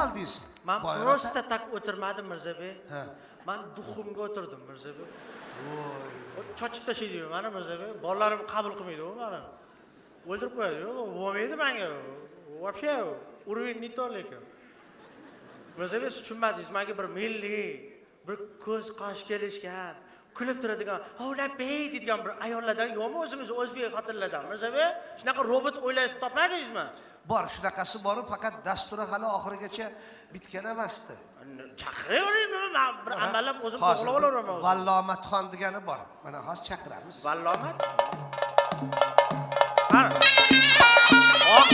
oldingiz. Man Boyar ota. просто так o'tirmadim, Mirzabek. Ha. Man дух imga o'tirdim, Mirzabek. Chochib tashlaydi mani, Mirzabek. Bolalarim qabul qilmaydi u mani. O'ldirib qo'yadi. Yo'q, bo'lmaydi menga. Вообще уровень не то lekin. Mirzabek, siz tushunmadingiz, menga bir milliy, bir ko'z qosh kelishgan, kulib turadigan, "Hovlabey" deydigan bir ayollardan yo'qmi o'zimiz o'zbek xotinlardan? Mirzabek, shunaqa robot o'ylashib topmadingizmi? Bor, shunaqasi bor, faqat dasturi hali oxirigacha bitgan emasdi. Chaqiravering, nima, man bir amallab o'zim Hozir to'g'rilab olaveraman o'zim. Vallomatxon degani bor. Mana hozir chaqiramiz. Vallomat. Qara. Oh.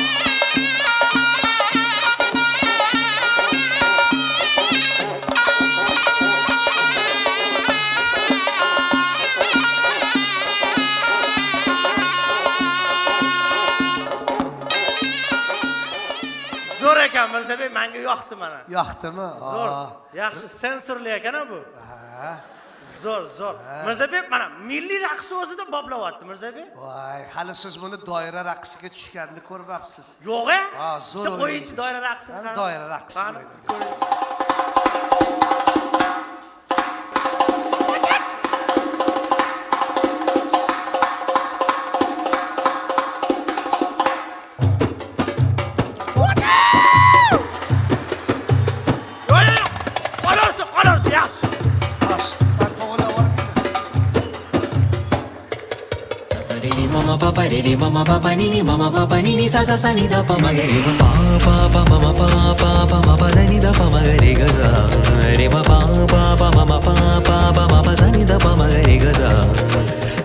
Zo'r ekan, Mirzabek, menga yoqdi mana. Yoqdimi? Zo'r. Aa. Yaxshi, sensorli ekan bu. Ha. Zo'r, zo'r. Mirzabek, mana milliy raqs o'zida boblayapti, Mirzabek. Voy, hali siz buni doira raqsiga tushganini ko'rmabsiz. Yo'q, e? Ha, zo'r Bitta qo'yingchi o'ynaydi. doira raqsini. Qani, doira raqsini Qani, o'ynaydi. ko'ring. Yo'q, yo'q, yo'q. Qolaversin, qolaversin, yaxshi. Bas, man to'g'rilab yubormayman. Re re ma pa pa re re ma pa pa ni ni ma pa pa ni ni sa sa sa ni da pa ma ga re ma pa pa pa ma pa pa pa ma pa da ni da pa ma ga re ga sa re ma pa pa pa ma ma pa pa pa ma pa sa ni da pa ma ga re ga sa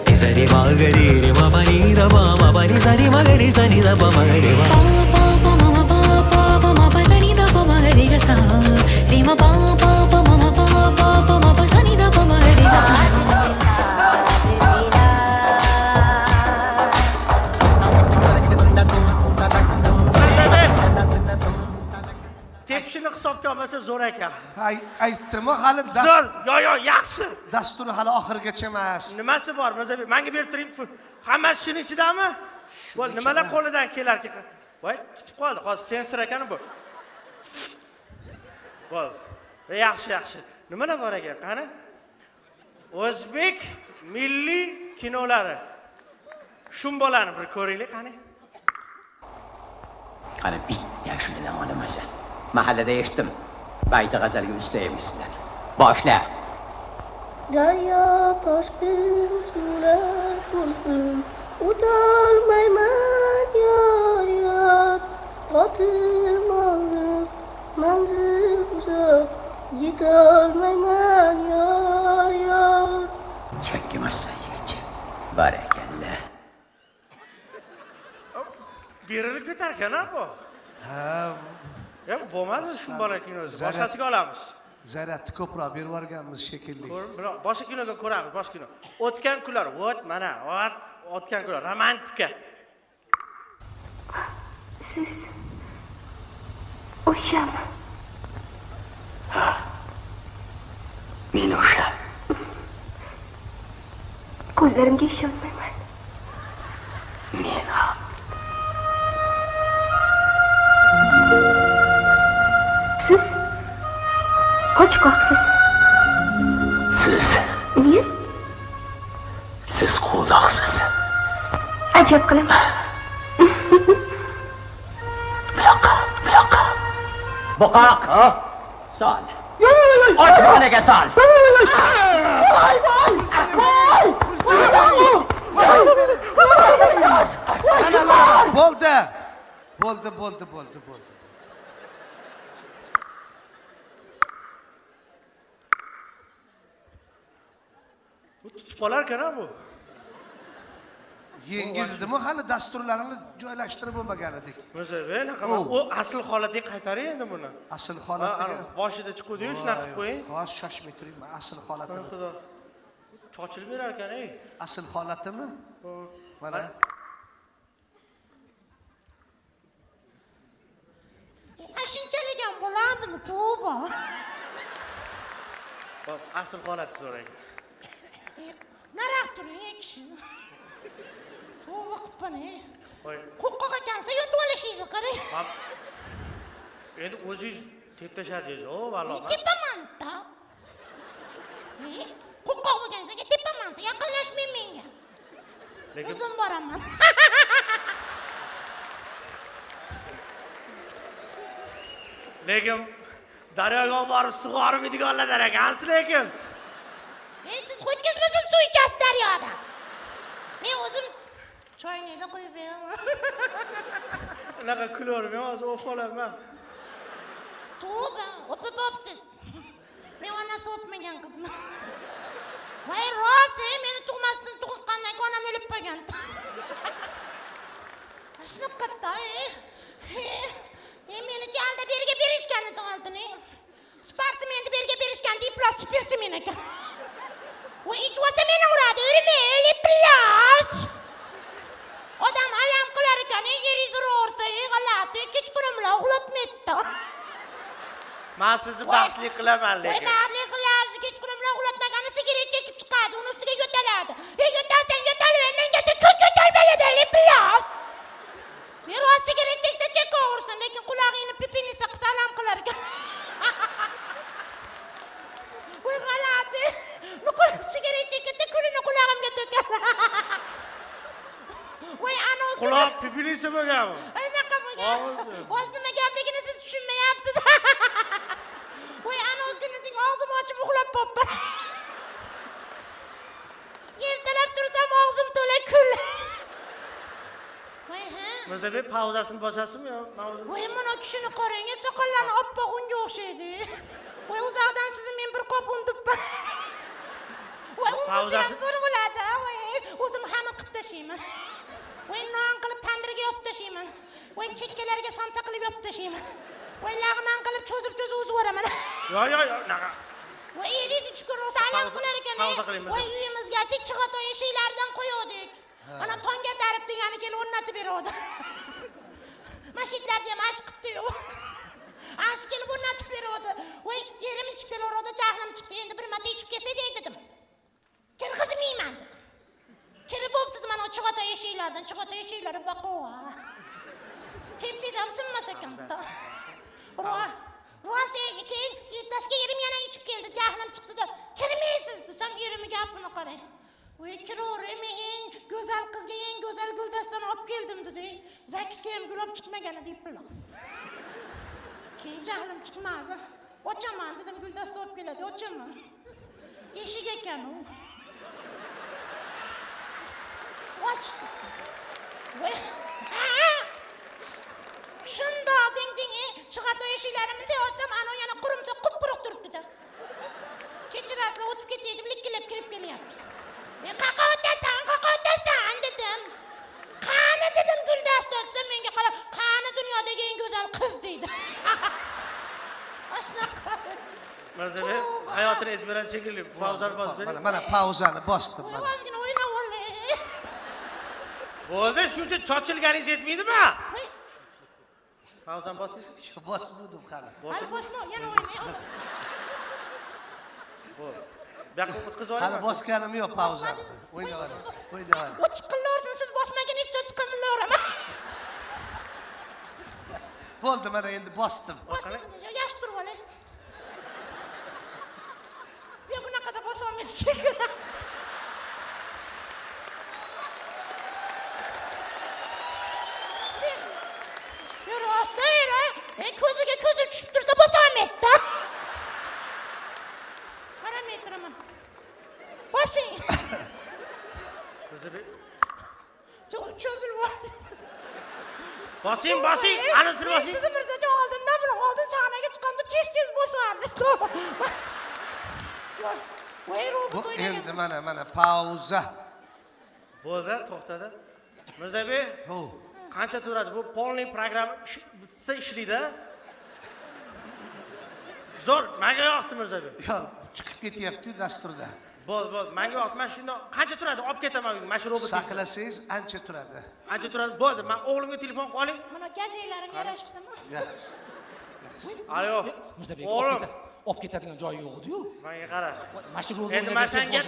ni sa re ma ga re re ma pa ni da pa ma pa ni sa re ma ga re sa ni da pa ma ga re ma. Pa pa pa ma ma pa pa pa ma pa da ni da pa ma ga re ga sa re ma pa pa pa ma ma pa pa pa ma pa sa ni da pa ma ga re ga sa. Mirzabek. Tepishini hisobga olmasa zo'r ekan. Ay, aytdimmi hali Zo'r, yo yo, yaxshi. Dasturi hali oxirigacha emas. Nimasi bor, Mirzabek? Menga berib turing. Hammasi shuni ichidami? Bo'l, nimalar qo'lidan kelarki? Voy, tutib qoldi. Hozir sensor ekan bu. Bo'l. Yaxshi, yaxshi. Nimalar bor ekan? Qani? O'zbek milliy kinolari. Shum bolani bir ko'raylik, qani. Qani bitta shundan olamasa. Mahallada eshitdim. Bayti g'azalga usta emansizlar. Boshla. Daryo toshqin suvlar to'lqin, o'tolmayman yor, yor. Qotil olis, manzil uzoq, yetolmayman yor, yor. Chakkimassan yigitcha. Barakalla. Berilib ketar ekan a bu. Ha, Ya bo'lmadi shum bola kinosi. Zarar- Boshqasiga olamiz. Zaryadni ko'proq berib yuborganmiz shekilli. Biroq boshqa kinoga ko'ramiz, boshqa kino. O'tgan kunlar, вот mana, вот o'tgan kunlar, romantika. Siz o'shami? Men o'sha. Ko'zlarimga ishonmayman. Men ham. Siz qochqoqsiz. Siz, Men siz quvnoqsiz. Ajab qilaman. Buyoqqa, buyoqqa. Buqoq. Sol. Oshxonaga sol. Voy, voy! Voy! Mana, mana, bo'ldi. Bo'ldi, bo'ldi, bo'ldi, bo'ldi. Bu tutib qolar ekan a bu. Yengildimi, hali dasturlarini joylashtirib bo'lmagan edik. Mirzabek, anaqa O. u asl holatiga qaytaring endi buni. Asl holatiga. Ha, boshida chiquvdi-yu, shunaqa qilib qo'ying. Hozir shoshmay turing, asl holatini. Xudo. Chochilib berar ekan, ey. Asl holatimi? Mana. Ha, shunchalik ham bo'ladimi, tavba? Hop, asl holati zo'r ekan. Nariroq turing, ey kishi. Tavba qilibman, ey. Voy, Qo'rqoq ekansiz, yotib olishingizni qarang. Hop. Endi o'zingiz Tepib tashladingiz, o valloh. Tepaman-da. Qo'rqoq bo'lgansiz, tepaman-da, yaqinlashmang menga. Lekin O'zim boraman. Lekin daryoga olib borib sug'ormaydiganlar ekansiz lekin. Siz ho'kizmisiz suv ichasiz daryoda? Men o'zim choynakda quyib beraman. Unaqa kulavermang, hozir o'pib olaman. Tavba, o'pib bo'psiz. Men onasi o'pmagan qizman. Voy rost, meni tug'masdan tug'ilgandan keyin onam o'lib qolgan. Shunaqa-da, meni jalda berga berishgan edi oldin. Sportsmenni berga berishgan iflos sportsmen ekan. Voy ichib olsa meni uradi, urma, iflos. Odam alam qilar ekan, eringiz uraversa, g'alati, kechqurun bilan uxlatmaydi. Men sizni baxtli qilaman Voy lekin. baxtli qilasiz, kechqurun bilan uxlatmagani sigaret chekib chiqadi, uni ustiga yo'taladi. Yo'talsang yo'talaver, menga ko'k yo'talma, iflos. Rost sigaret cheksa chekaversin, lekin qulog'ingni pipinisa qilsa alam qilar ekan. Voy g'alati. Nuqul sigaret chekadi, kulini qulog'imga to'kadi. Voy anavi Quloq pipilisi bo'lganmi? Anaqa bo'lgan. Og'zi. O'zi nima gapligini siz tushunmayapsiz. Voy anavi kuni og'zim ochib uxlab qolibman. Ertalab tursam og'zim to'la kul. Voy ha. Mirzabek pauzasini bosasizmi yo? Men o'zim Voy mana kishini qarang, soqollari oppoq unga o'xshaydi. Voy uzoqdan sizni men bir qop un debman. Voy un bo'lsa ham Pauzasi- zo'r bo'ladi. Voy o'zim xamir qilib tashlayman. Voy non qilib tandirga yopib tashlayman. Voy chekkalariga somsa qilib yopib tashlayman. Voy lag'man qilib cho'zib-cho'zib uzib yuboraman. Yo yo yo, unaqa. Voy eringiz ichib rosa alam qilar ekan. Pauza qiling, Voy uyimizgacha Chig'atoy eshiklaridan qo'yuvdik. Ana tongga tarib degani kelib o'rnatib beruvdi. Mashitlarni ham ash qilibdi-yu. Ash kelib o'rnatib beruvdi. Voy erim ichib kelaveradi, jahlim chiqdi. Endi bir marta ichib kelsa dedim. Kirgizmayman dedim. Kirib bo'psiz mana Chig'atoy eshiklaridan, Chig'atoy eshiklari baquvva. Tepsangiz ham sinmas ekan. Rost keyin ertasiga erim yana ichib keldi, jahlim chiqdi-da, kirmaysiz desam erimni gapini qarang. Voy kiraver, men eng go'zal qizga eng go'zal guldastani olib keldim dedi. Zakisga ham gul olib chiqmagan deyaptilar. Keyin jahlim chiqmadi. Ochaman dedim, guldasta olib keladi, ochaman. Eshik ekan u. Ochdi. Voy. Shundoq ding ding, Chig'atoy eshiklarini bunday ochsam, ana yana qurumsoq qup-quruq turibdi-da. Kechirasizlar, o'tib ketay deb likillab kirib kelyapti. Qaqa o'tasan, qaqa o'tasan dedim. Qani dedim guldasta desam menga qarab, qani dunyodagi eng go'zal qiz deydi. Shunaqa. Mirzabek hayotini aytib beradi shekilli. Pauzani bosib bering. Mana mana pauzani bosdim Voy mana. ozgina o'ynab olay. Bo'ldi, shuncha chochilganingiz yetmaydimi? Voy, Pauzani bosdingiz? Bosmadim hali. hali bosma, yana o'ynay. Bo'ldi. Bu yoqqa o'tkazib Hali olaymi? bosganim yo'q pauzani. O'ynayvering. O'ynayvering. O chiqillarsin, siz bosmagunizcha chiqillaveraman. Bo'ldi mana endi bosdim. Bosing, yaxshi turib olay. Yo'q, bunaqada bosa olmaysiz. Yo, rost ver, ko'ziga ko'zim tushib tursa bosa olmaydi-da. Qaramay turaman. Bosing. Mirzabek Cho'zilib bosing, bosing, anisini bosing. Sizni Mirzajon oldindan bilan oldin sahnaga chiqqanda tez-tez bosardi. Voy robot Bu o'ynagan. endi mana mana pauza. Bo'ldi, to'xtadi. Mirzabek, Ho. qancha turadi? Bu полный programma bitsa ishlaydi. Zo'r, menga yoqdi Mirzabek. Yo, chiqib ketyapti dasturda. Bo'ldi, bo'ldi, menga yoqdi. Men shundan qancha turadi? Olib ketaman uyga. Mana shu robot. Saqlasangiz ancha turadi. Ancha turadi. Bo'ldi, men o'g'limga telefon qilib oling. Mana gajaklarim yarashibdimi? Alo. Mirzabek O'g'lim, olib ketadigan joyi yo'q edi-yu. menga qara. Mana shu rolni Endi men senga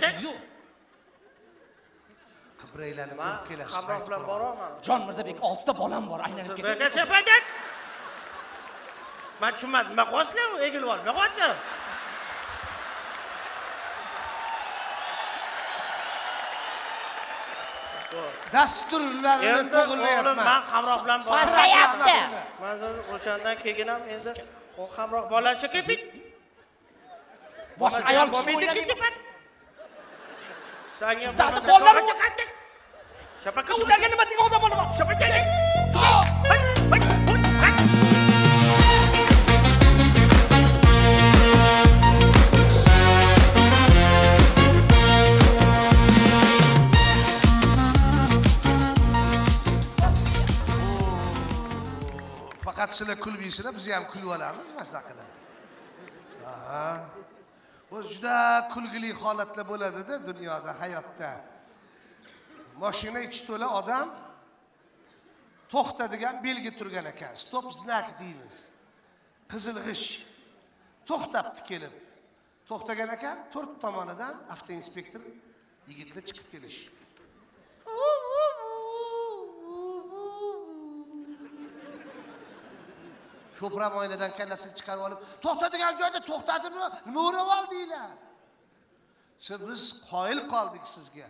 Qibraylanib Men yurib kelasiz. hamroh bilan boraman. Jon Mirzabek 6 ta bolam bor, aylanib ketadi. Bekacha paytat. Man tushunmadim, nima qilyapsizlar u egilib olib? Nima qilyapti? Dasturlarni Endi o'g'lim to'g'rilayapman. man hamroh bilan boraman. Pasayapti. Man o'shandan keyin ham endi o hamroh bolalar shekilli. Boshqa ayol kishi bo'lmaydi o'ynadingmi? ketipat. Sanga Zati bo'lmasa bolalar to'g'ri Shapaka Ularga nima degan odam bo'laman? Shapaka. Faqat sizlar kulmaysizlar, biz ham kulib olamiz maza qilib. Aha. O'zi juda kulgili holatlar bo'ladi-da dunyoda, hayotda. Mashina ichi to'la odam, to'xta degan belgi turgan ekan. Stop znak deymiz. Qizil g'ish. To'xtabdi kelib. To'xtagan ekan, to'rt tomonidan avtoinspektor yigitlar chiqib kelishibdi. Sho'pram oynadan kallasini chiqarib olib, to'xta degan joyda to'xtadimi? Nima o'rab oldinglar? Biz qoyil qoldik sizga.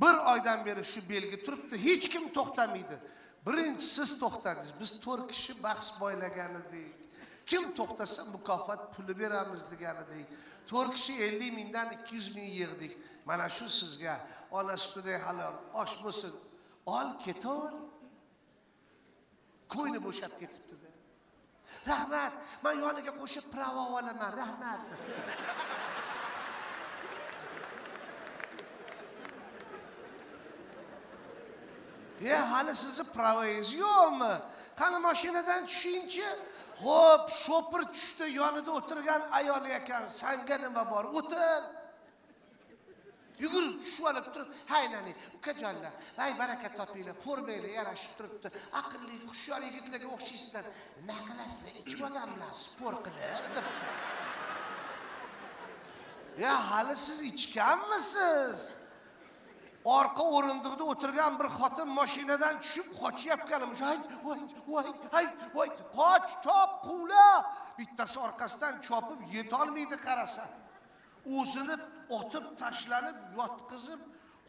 Bir oydan beri shu belgi turibdi, hech kim to'xtamaydi. Birinchi siz to'xtadingiz. Biz 4 kishi bahs boylagan edik. Kim to'xtasa mukofot puli beramiz degan edik. 4 kishi 50 mingdan 200 ming yig'dik. Mana shu sizga ona sutidek halol osh bo'lsin. Ol ketaver. Ko'ngli bo'shab ketibdi-da. Rahmat, men yoniga qo'shib pravo olaman, rahmat debdi. E, hali sizni pravoyingiz yo'qmi? Qani mashinadan tushingchi? Xo'p, shopir tushdi, yonida o'tirgan ayol ekan, sanga nima bor? O'tir. Yugurib tushib olib turib, haynani, ukajonlar, voy baraka topinglar, formanglar yarashib turibdi. Aqlli, hushyor yigitlarga o'xshaysizlar. Nima qilasizlar? Ichib odam bilan sport qilib, debdi. Ya hali siz ichganmisiz? Orqa o'rindiqda o'tirgan bir xotin mashinadan tushib qochyapkanimish. Ay, voy, voy, ay, voy, qoch, chop, quvla. Bittasi orqasidan chopib yetolmaydi qarasa. O'zini otib tashlanib, yotqizib,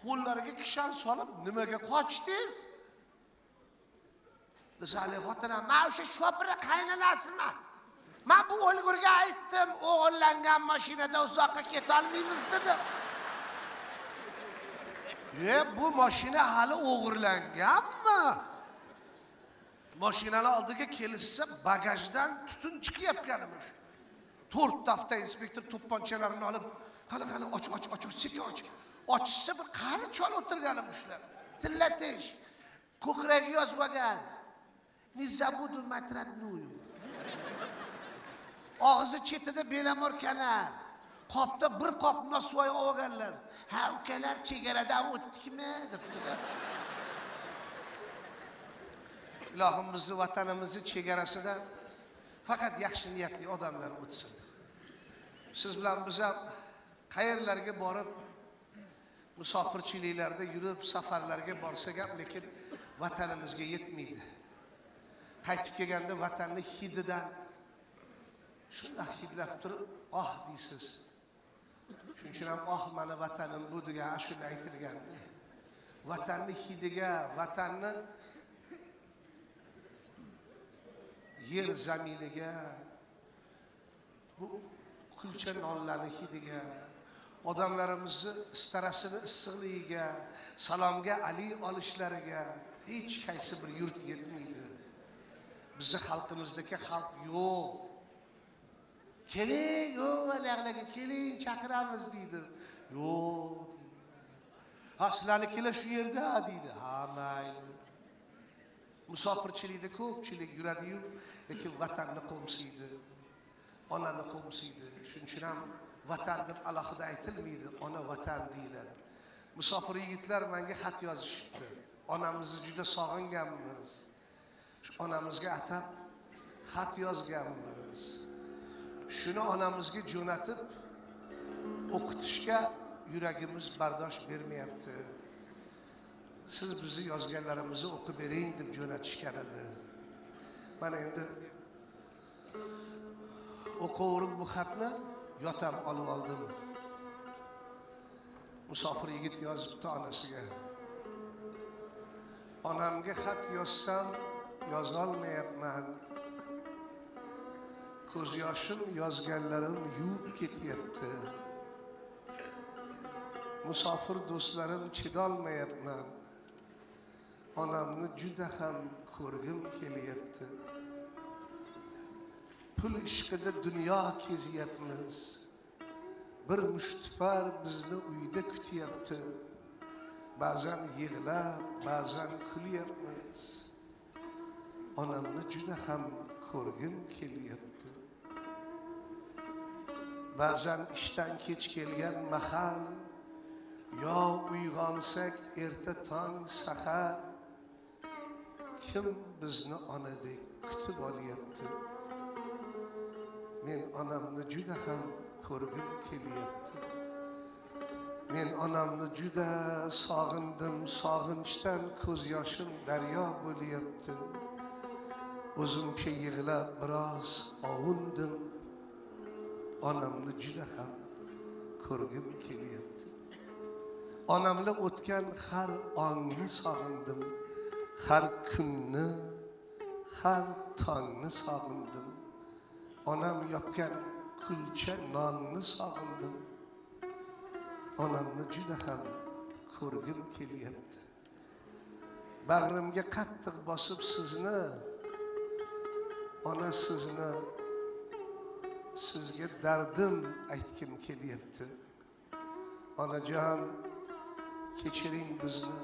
qo'llariga kishan solib, nimaga qochdingiz? Desa, xotin ham, men o'sha shopirni qaynonasiman. Men bu o'lgurga aytdim, o'g'irlangan mashinada uzoqqa ketolmaymiz dedim. E, bu mashina hali o'g'irlanganmi? Mashinalar oldiga kelishsa, bagajdan tutun chiqayotganimish. 4 ta avtoinspektor to'pponchalarini olib, qani qani och och och och sekin och. Ochsa bir qari chol o'tirganimishlar. Tilla tish, ko'kragi yozib olgan. Не забуду мать родную. Og'zi chetida Belamor kanal. Qopda bir qop nosvoy olganlar. Ha, ukalar chegaradan o'tdikmi debdilar. Ilohim bizni vatanimizni chegarasidan faqat yaxshi niyatli odamlar o'tsin. Siz bilan biz ham qayerlarga borib musofirchiliklarda yurib safarlarga borsak ham, lekin vatanimizga yetmaydi. Qaytib kelganda vatanni hididan shundoq hidlab turib, oh deysiz. Shuning uchun ham oh mana vatanim bu degan ashula aytilgandi. Vatanni hidiga, vatanni yer zaminiga, bu kulcha nonlarni hidiga, odamlarimizni istarasini issiqligiga, salomga ali olishlariga hech qaysi bir yurt yetmaydi. Bizni xalqimizdagi xalq yo'q. Keling, yo'q, alaqlarga keling, chaqiramiz deydi. Yo'q deydi. Ha, sizlarnikilar shu yerda deydi. Ha, mayli. Musofirchilikda ko'pchilik yuradi-yu, lekin vatanni qo'msaydi, onani qo'msaydi. Shuning uchun ham vatan deb alohida aytilmaydi, ona vatan deyiladi. Musofir yigitlar menga xat yozishibdi. Onamizni juda sog'inganmiz. Shu onamizga atab xat yozganmiz. Shuni onamizga jo'natib o'qitishga yuragimiz bardosh bermayapti. Siz bizni yozganlarimizni o'qib bering deb jo'natishgan edi. Mana endi O'qiverib bu xatni yotam olib oldim. Musofir yigit yozibdi onasiga. Onamga xat yozsam yozolmayapman. Ko'z yoshim yozganlarim yuvib ketyapti. Musofir do'stlarim chidolmayapman. Onamni juda ham ko'rgim kelyapti. Pul ishqida dunyo kezyapmiz. Bir mushtipar bizni uyda kutyapti. Ba'zan yig'lab, ba'zan kulyapmiz. Onamni juda ham ko'rgim kelyapti. Ba'zan ishdan kech kelgan mahal, yo uyg'onsak erta tong sahar, kim bizni onadek kutib olyapti? Men onamni juda ham ko'rgim kelyapti. Men onamni juda sog'indim, sog'inchdan ko'z yoshim daryo bo'lyapti. O'zimcha yig'lab biroz ovundim. Onamni juda ham ko'rgim kelyapti. Onamla o'tgan har ongni sog'indim, har kunni, har tongni sog'indim. Onam yopgan kulcha nonni sog'indim. Onamni juda ham ko'rgim kelyapti. Bag'rimga qattiq bosib sizni, ona sizni, sizga dardim aytgim kelyapti. Onajon, kechiring bizni.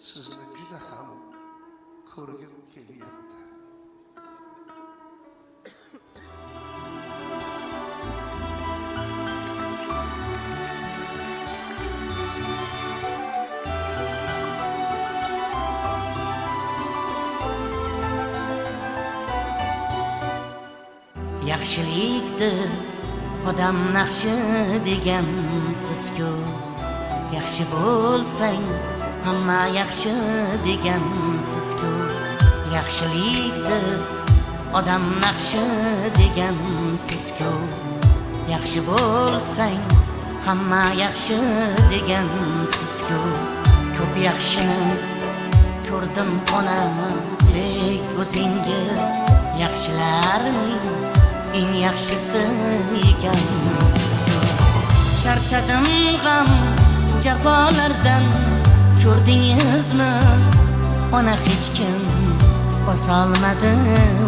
Sizni juda ham ko'rgim kelyapti. Yaxshilikdir odam naqshi degansiz-ku. Yaxshi bo'lsang hamma yaxshi degansiz-ku. Yaxshilikdir odam naqshi degansiz-ku. Yaxshi bo'lsang hamma yaxshi degansiz-ku. Ko'p yaxshini ko'rdim onam, lek o'zingiz yaxshilarning eng yaxshisi ekansiz-ku. Charchadim g'am jafolardan, ko'rdingizmi ona hech kim bosolmadi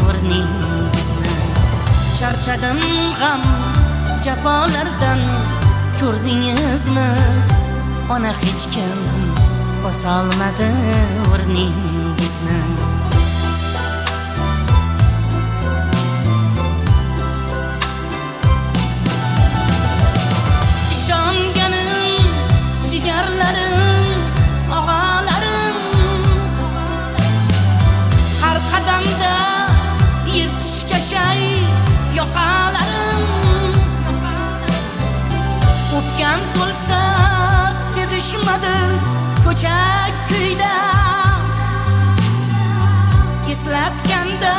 o'rningizni. Charchadim g'am jafolardan, ko'rdingizmi ona hech kim bosolmadi o'rningizni. Ishonganim jigarlarim, og'alarim, har qadamda yirtishga shay yoqalarim. O'pkam to'lsa sezishmadi ko'cha kuyda, eslatganda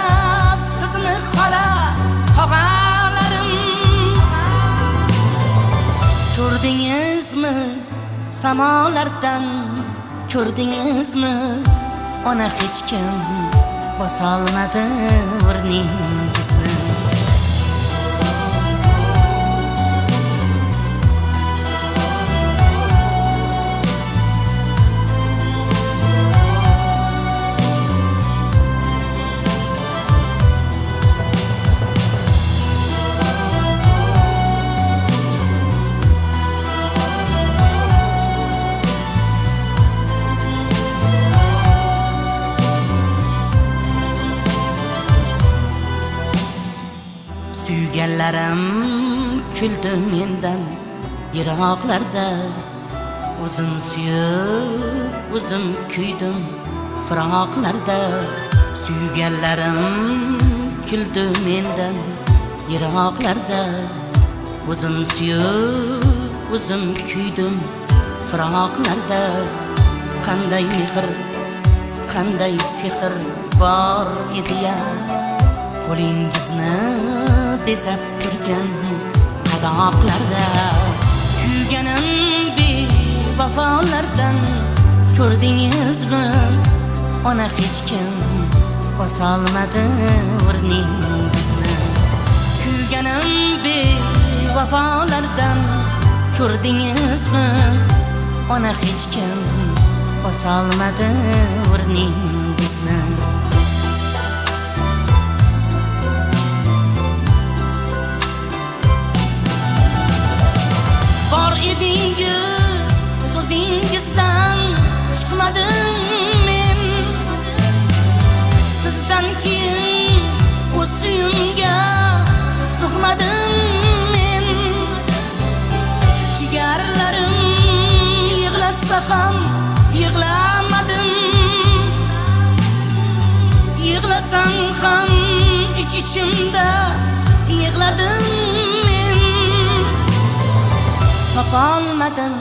sizni xola tog'alarim. Ko'rdingizmi samolardan, ko'rdingizmi ona hech kim bosolmadi o'rningizni. Suyganlarim kuldi mendan yiroqlarda, o'zim suyib o'zim kuydim firoqlarda. Suyganlarim kuldi mendan yiroqlarda, o'zim suyib o'zim kuydim firoqlarda. Qanday mehr, qanday sehr bor edi ya, Qo'lingizni bezab turgan qadoqlarda kuyganim bevafolardan ko'rdingizmi? Ona hech kim bosolmadi o'rningizni. Kuyganim bevafolardan ko'rdingizmi? Ona hech kim bosolmadi o'rningizni. Bor edingiz, so'zingizdan chiqmadim men. Sizdan keyin o'z uyimga sig'madim men. Jigarlarim yig'latsa ham yig'lamadim. Yig'lasam ham ich-ichimda yig'ladim men. Topolmadim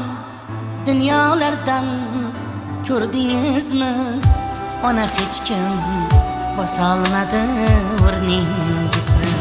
dunyolardan ko'rdingizmi? Ona hech kim bosolmadi o'rningizni.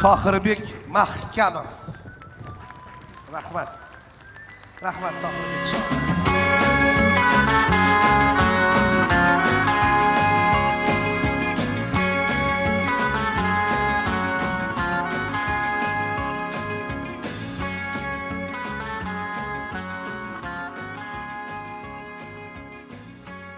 Tohirbek Mahkamov. Rahmat. Rahmat Tohirbek. Sog' bo'ling.